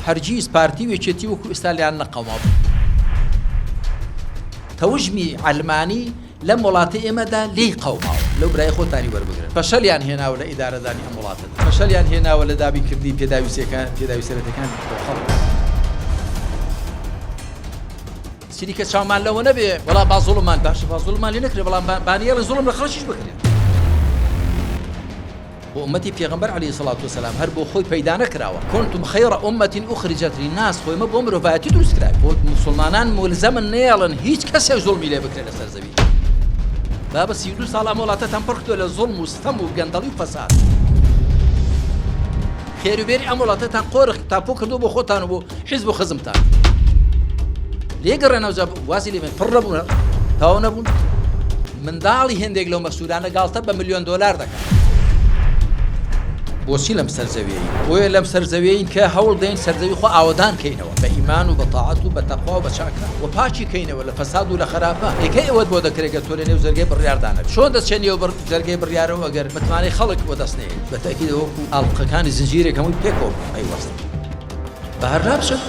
هەرگیز پارتی و یەکێتی وەکو ئێستا لێیان نەقەومابوو. تەوژمی عەلمانی لەم وڵاتەی ئێمەدا لێی قەوماوە. لەو برای خۆتانی وەربگرن. فەشەلیان هێناوە لە ئیدارەدانی ئەم وڵاتەدا. فەشەلیان هێناوە لە دابینکردنی پێداویستیەکان پێداویستەرەتەکان بۆ خەڵک. چیدیکە چاومان لەوە نەبێ وەڵا با زوڵممان باشە با زوڵممان لێ نەکرێ بەڵام با نەیەڵێ زوڵم لە خەڵکیش بکرێت. بۆ ئوممەتی پێغەمبەر علیە سڵات وسلام هەر بۆ خۆی پەیدا نەکراوە کنتم خیر امە اخرجت للناس خۆ ئێمە بۆ مرۆڤایەتی دروست کراوین بۆ موسڵمانان مولزەمن نەیەڵن هیچ کەسێک زوڵمی لێ بکرێت لەسەر زەوی بابە 32 ساڵ ئەم وڵاتەتان پڕ کردووە لە زوڵم و ستەم و گەندەڵی و فەساد خێروبێری ئەم وڵاتەتان قۆرخ تاپۆ کردو بۆ خۆتان و بۆ حیزب و خزمتان لێگەڕێنەوە جا وازی لێ پڕ نەبوون تەواو نەبوون منداڵی هێندێک لەو مەسوولانە گاڵتە بە ملیۆن دۆلار دەکەن. بۆچی لەم سەر زەویەین؟ بۆیە لەم سەر زەویەین کە هەوڵ دەین سەرزەوی خۆ ئاوەدان کەینەوە بە ئیمان و بە تاعەت و بە تەقوا و بە چاکە و پاکی کەینەوە لە فەساد و لە خەراپە. ئێ کەی ئەوەت بۆ دەکرێت گەر تۆ لە نێو جەرگەی بڕیاردا نەبی؟ چۆن دەچیە نێو جەرگەی بڕیارەوە ئەگەر متمانەی خەڵک وەدەست نەهێنی؟ بە تەئکید وەکو ئاڵقەکانی زنجیرێک هەمووی پێکەوە پەیوەستن. بە هەر لا بچن.